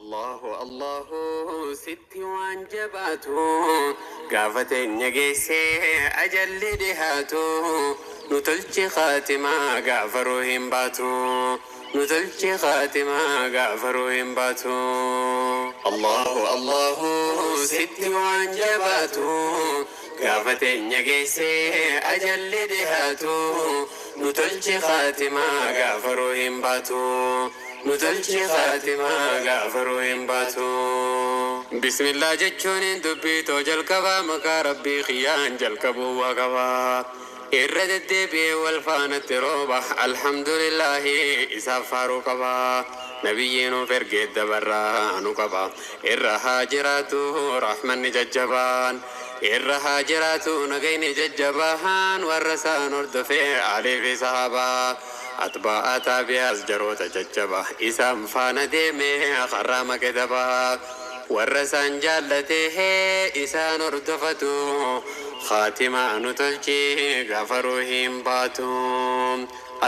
Allahu Allahu sitti waan jabaatu gaafa teenya geessee ajalli dhihaatu nu tolchi khaatimaa gaafa ruuhiin baatu nu tolchi khaatimaa gaafa ruuhiin baatu. Allahu Allahu sitti waan jabaatu gaafa teenya geessee ajalli dhihaatu nu tolchi khaatimaa gaafa ruuhiin baatu. Nu tolchi khaatimaa gaafa ruuhiin baatu. Bismillah jechuun dubbii too jalqabaa maqaa rabbii kiyyaan jalqabuu waa qabaa. Irra deddeebi'ee wal faanatti rooba alhamdulillaahi isaaf faaruu qabaa. Nabiyyiin nuuf ergee dabarraa nu qaba. Irra haa jiraatu rahmanni jajjabaan. Irra haa jiraatu nagayni jajjabaan warra isaan hordofee aalii fi sahaabaa. Atbaa'a taabi'aas jaroota jajjaba isaan faana deemee karraa makedabaa. Warra isaan jaallatee isaan hordofatu khaatimaa nu tolchi gaafa ruuhiin baatu.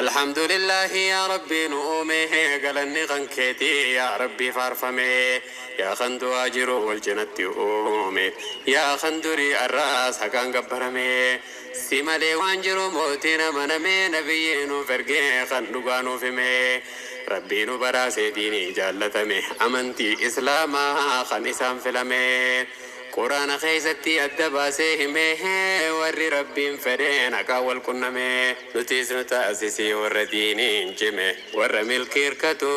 Alhamdulillahi yaa Rabbii nu uume galanni kan keetii yaa Rabbii faarfame yaa kan du'aa jiru wal cinatti uume yaa kan durii arraas haqaan gabbarame si malee waan jiru mootiin amaname nabiyyi nuuf ergee kan dhugaa nuuf hime Rabbii nu baraasee diinii jaallatame amantii islaamaa kan isaan filame. Quraana keessatti adda baasee himee warri rabbiin fedheen haqaa wal qunname nutis nu taasisii warra diiniin cime warra milkii hirkatu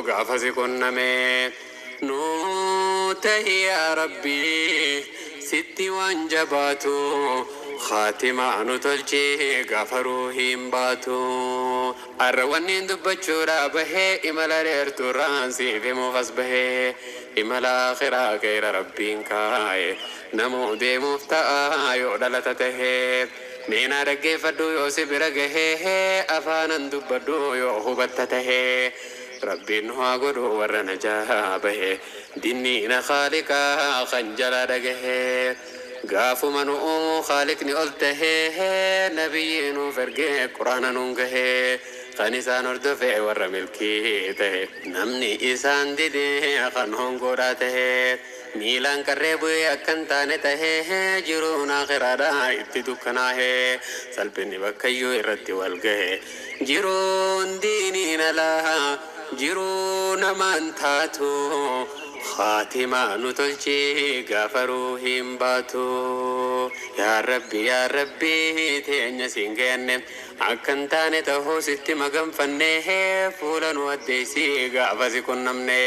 gaafasi qunname. Nu tahi yaa rabbii sitti waan jabaatu khaatimaa nu tolchi gaafa ruuhiin baatu. Arra wanniin dubbachuudhaa bahee imala dheertuurraan siif himuuf as bahee imala akhiraa keera rabbiin kaa'e namuu deemuuf ta'a yoo dhalata tahee. Meenaa dhaggeeffadhu yoo si bira gahee afaanan dubbadhu yoo hubatta tahee. Rabbiin nu haa godhu warra najaa bahe dinniina khaaliqaa kan jala dhagahee. Gaafuma nu uumu khaaliqni ol tahee nabiyyi nuuf ergee quraana nuun gahee kan isaan hordofe warra milkii tahe namni isaan dide kan hongoodhaa tahee miilaan qarree bu'ee akkan taane tahee jiruun akhiraadhaa itti dukkanaahee salphinni bakkayyuu irratti wal gahe jiruun diiniin alaa jiruu namaan taatu khaatimaa nu tolchi gaafa ruuhiin baatu. Yaa Rabbi yaa Rabbi teenya siin geenne akkan taane ta'uu sitti maganfanne fuula nu addeessi gaafa si qunnamne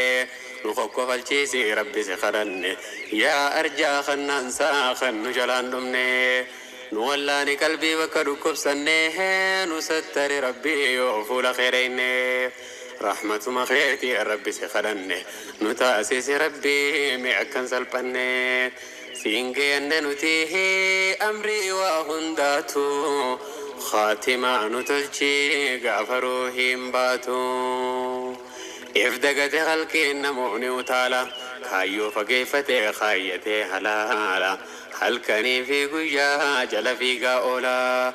nu kokkofalchiisi rabbi si kadhanne yaa arjaa kannaansaa kan nu jalaan dhumne. Nu wallaani qalbii bakka dhukkubsanne nu sattari rabbi yoo fuula keereyne. Rahmatuma keetii rabbi si kadhanne nu taasisi rabbi mi akkan salphanne. Siin geenne nuti amrii waa hundaatu khaatimaa nu tolchi gaafa ruuhiin baatu. If dagate halkiin namoonni utaala kaayyoo fageeffate kaayyatee halaala halkanii fi guyyaa jala fiigaa oola.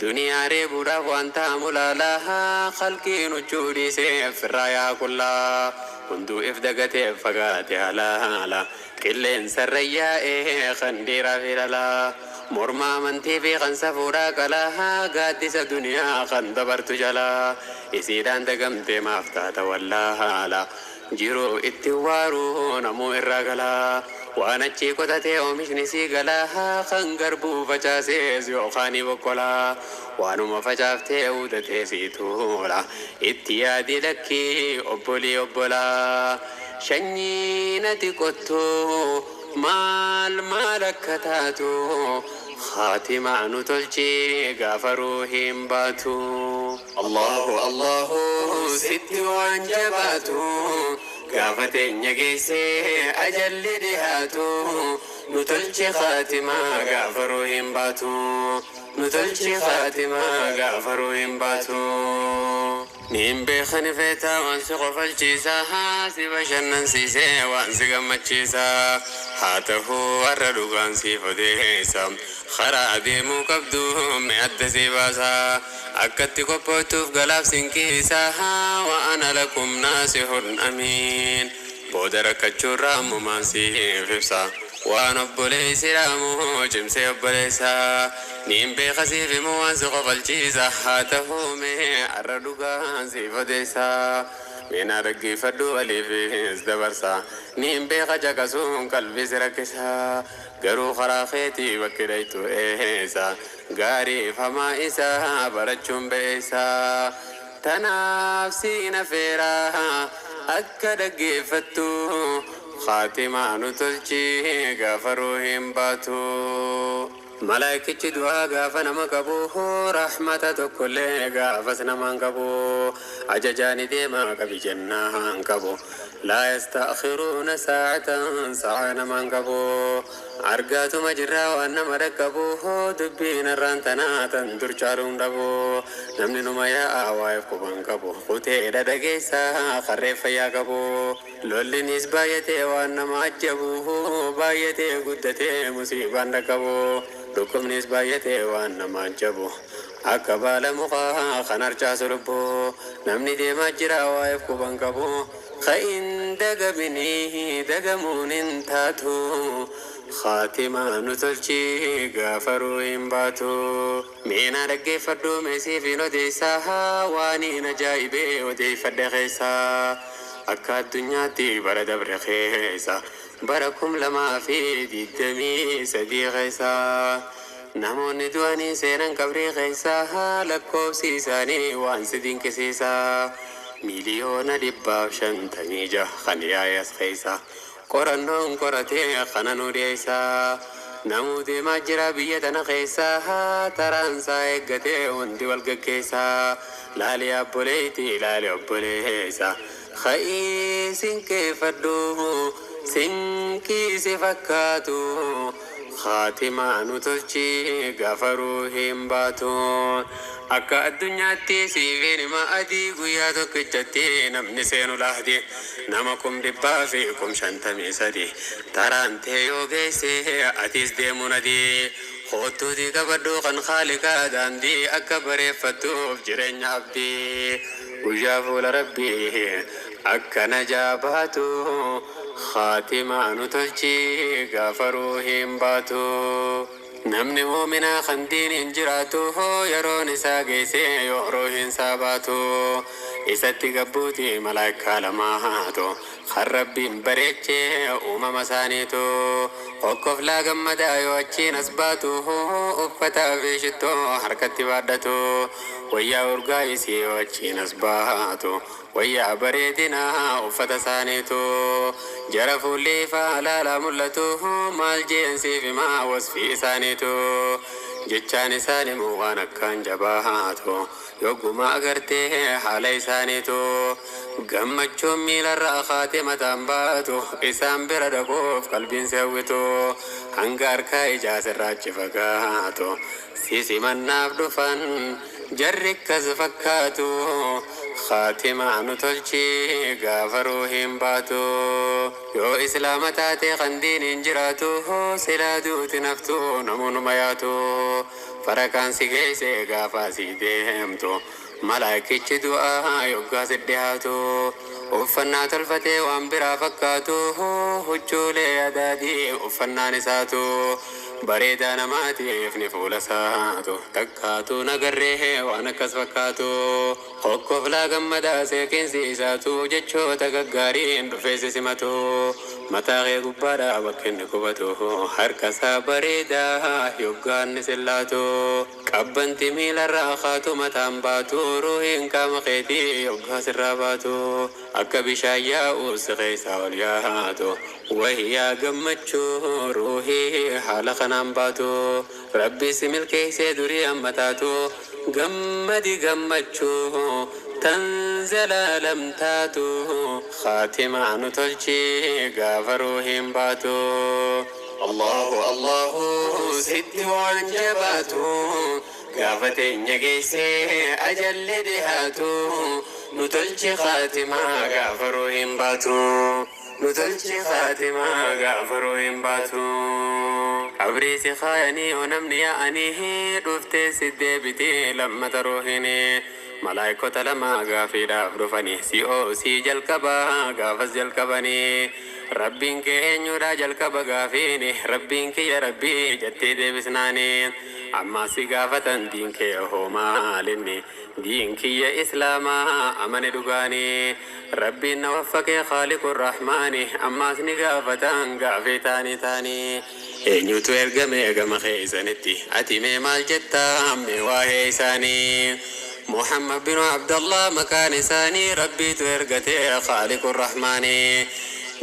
Duniyaa reebuudhaaf waan ta'amu laalaa halkiin huccuu dhiisee firraa yaa qullaa hunduu if dagatee fagaate halaala qilleensa irra yaa'ee kan dhiiraa fi dhalaa morma amantii fi kan safuudhaa qalaa gaaddisa duniyaa kan dabartu jalaa isiidhaan dagamtee maaf taata wallaala jiruu itti waaruu namuu irraa galaa waan achii qotatee oomishni sii galaa kan garbuu facaasees yookaan boqqolaa waanuma facaaftee udatee sii tuula itti yaadi lakkii obbolii obbolaa sanyii nati qottuu maal maal akka taatu khaatimaa nu tolchi gaafa ruuhiin baatu. Allahu Allahu sitti waan jabaatu gaafa teenya geessee ajalli dhihaatu nu tolchi khaatimaa gaafa ruuhiin baatu. Nu tolchi khaatimaa gaafa ruuhiin baatu. Niin beekani feetaa waan si qofalchiisaa si bashannansiisee waan si gammachiisaa haa ta'uu warra dhugaan siif odeessa karaa deemuu qabdu mee adda si baasaa akkatti qophooftuuf galaaf sin kiisaa wa ana lakum naasihun amiin. Booda rakkachuurraa ammumaan siif ibsa. Waan obboleessi dhaamu cimsee obboleessa. Niin beeka siif himu waan si kofalchiisa. Haa ta'uu mee arra dhugaan siif odeessa. Mee naa dhaggeeffadhu waliifis dabarsa. Niin beeka caqasuun qalbii si rakkisa. Garuu karaa keetii bakki dhaytu eessa? Gaariif hamaa isaa barachuun ba'eessa. Tanaaf siin afeera akka dhaggeeffattu. Khaatimaa nu tolchi gaafa ruuhiin baatu. Malaayikichi du'aa gaafa nama qabu, rahmata tokkollee gaafas namaan qabu. Ajajaani deemaa qabi jennaan qabu. Laa yasta'khiruuna saa'atan sa'a namaan qabu. Argaatuma jirraa waan nama dhaqqabu, dubbiin har'aan tanaa tan dur caaluun dhabu. Namni numa yaa'a waa'eef quban qabu. Kuteedha dhageessa qarree fayyaa qabu. Lollinis baay'atee waan nama ajjabu, baay'atee guddatee musiibaan dhaqqabu. Dhukkubnis baay'atee waan nama ajjabu. Akka baala mukaa kan harcaasu lubbuu. Namni deemaa jira waa'eef quban qabu. Ka'in dagaminii dagamuun hin taatu. Khaatimaa nu tolchi gaafa ruuhiin baatu. Meenaa dhaggeeffadhu meesiif hin odeessaa, waan hin ajaa'ibee odeeffadhe keessaa. Akka addunyaatti bara dabre keessa, bara 2023 keessa, namoonni du'anii seenan qabrii keessa lakkoofsi isaanii waan si dinqisiisa. 156,000,000 kan yaa'es keessa. Qorannoon qoratee kana nu dhiyeessa. Namuu deemaa jira biyya tana keessa, taraansaa eeggatee hundi wal gaggeessa. Laali obboleetti, laali obboleessa. Ka'ii sinqeeffadhu, sinqii si fakkaatu. Khaatimaa nu tolchi gaafa ruuhiin baatu. Akka addunyaatti siifiin hima adii, guyyaa tokkichatti namni seenu lahdi nama 153,053. Taraan tee yoo geesse atis deemuun adii. Kottuutii qabadhu kan Khaaliqaa daandii, akka bareeffattuuf jireenya abdii. Guyyaa fuula Rabbii akka najaa baatu. Khaatimaa nu tolchi gaafa ruuhiin baatu. Namni muuminaa kan diiniin jiraatu, yeroon isaa geesse yoo ruuhiin isaa baatu, isatti gabbuuti malaayikaa lamaatu, kan Rabbiin bareechee uumama isaaniitu. Kokkoflaa gammadaa yoo achiin as baatu, uffataa fi shittoo harkatti baadhatu. Wayyaa urgaa isii yoo achiin as baatu, wayyaa bareedinaa uffata isaaniitu. Jara fuulli ifaa laalaa mul'atu, maal jeensiif himaa wasfii isaaniitu? Jechaan isaanii waan akkaan jabaatu, yogguma agartee haala isaaniitu, gammachuun miilarraa kaatee mataan baatu. Isaan bira dhaquuf qalbiin si hawwitu, hanga harkaa ijaa sirraachi fagaatu. Si simannaaf dhufan jarri akkas fakkaatu. Khaatimaa nu tolchi gaafa ruuhiin baatu. Yoo Islaama taate kan diiniin jiraatu, silaa duuti naftu namoonni yaatu. Farakaan si geesse gaafa si deemtu, malaakichi du'aa yoggaa si dhiyaatu, uffannaa tolfatee waan biraa fakkaatu. Huccuulee adaadii uffannaan isaatu, bareedaa namaatiif ni fuula isaatu, takkaatu nagarree waan akkas fakkaatu. Kokkoflaa gammadaa seeqinsi isaatu, jechoota gaggaariin dhufee si simatu. Mataa kee gubbaadhaa bakka inni qubatu, harka isaa bareedaa yoggaan ni sillaatu. Qabbanti miilarraa kaatu mataan baatu, ruuhiin qaama keetii yoggaa sirraa baatu, akka bishaan yaa'u si keessaa ol yaatu. Wayyaa gammachuu ruuhii haala kanaan baatu. Rabbi si milkeessee durii amma taatu, gammadi gammachuu tan zalaalam taatu. Khaatimaa nu tolchi gaafa ruuhiin baatu. Allahu Allahu sitti waan jabaatu, gaafa teenya geessee ajalli dhihaatu, nu tolchi khaatimaa gaafa ruuhiin baatu. Nu tolchi khaatimaa gaafa ruuhiin baatu. Qabrii si kaayanii yoo namni yaa'anii, dhuftee si deebitee lammata ruuhiin. Malaayikota lama gaafiidhaaf dhufanii si'oo sii jalqabaa gaafas jalqabanii. Rabbiin kee eenyudha jalqaba gaafiini, Rabbiin kiyya Rabbii jettee deebisnaani. Ammaa si gaafatan, diin kee hoo maalinni? Diin kiyya Islaamaa, amane dhugaanii. Rabbiin na waffaqee Khaaliqu Rahmaani. Ammaas ni gaafatan gaafii taanii taanii. Eenyutu ergame gama keeysanitti? Ati mee maal jettaa mee waa'ee isaanii? Muhammad binu Abdallah maqaan isaanii, Rabbiitu ergate Khaaliqu Rahmaani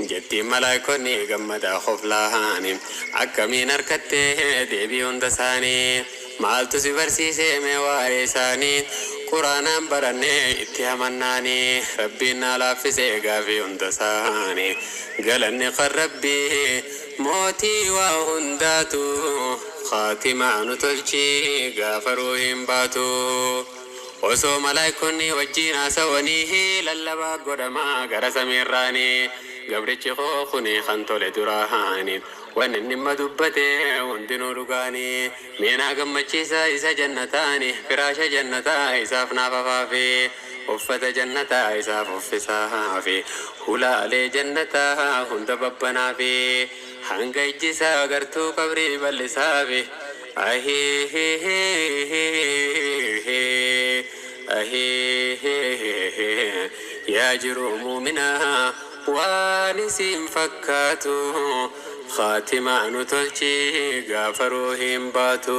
jettiin. Malaayikonni gammadaa koflaani, akkamiin harkatte deebii hunda isaanii? Maaltu si barsiise mee waa'ee isaanii? Quraanaan barannee itti amannaanii, Rabbiin naa laaffise gaafii hunda isaanii. Galanni kan Rabbii mootii waa hundaatu, khaatimaa nu tolchii gaafa ruuhiin baatu. Osoo malaayikonni wajjiin haasawanii, lallabaa godhamaa gara samiirraanii, gabrichi koo kuni kan tole duraani, wanni inni dhimma dubbate hundinuu dhugaanii, meenaa gammachiisa isa jannataani, firaasha jannataa isaaf naaf afaafi, uffata jannataa isaaf uffisaafi, hulaalee jannataa hunda babbanaafi, hanga ijjisaa agartuu qabrii bal'isaafi. Ahee ahee, yaa jiru muuminaa, waan isin fakkaatu, khaatimaa nu tolchi gaafa ruuhiin baatu.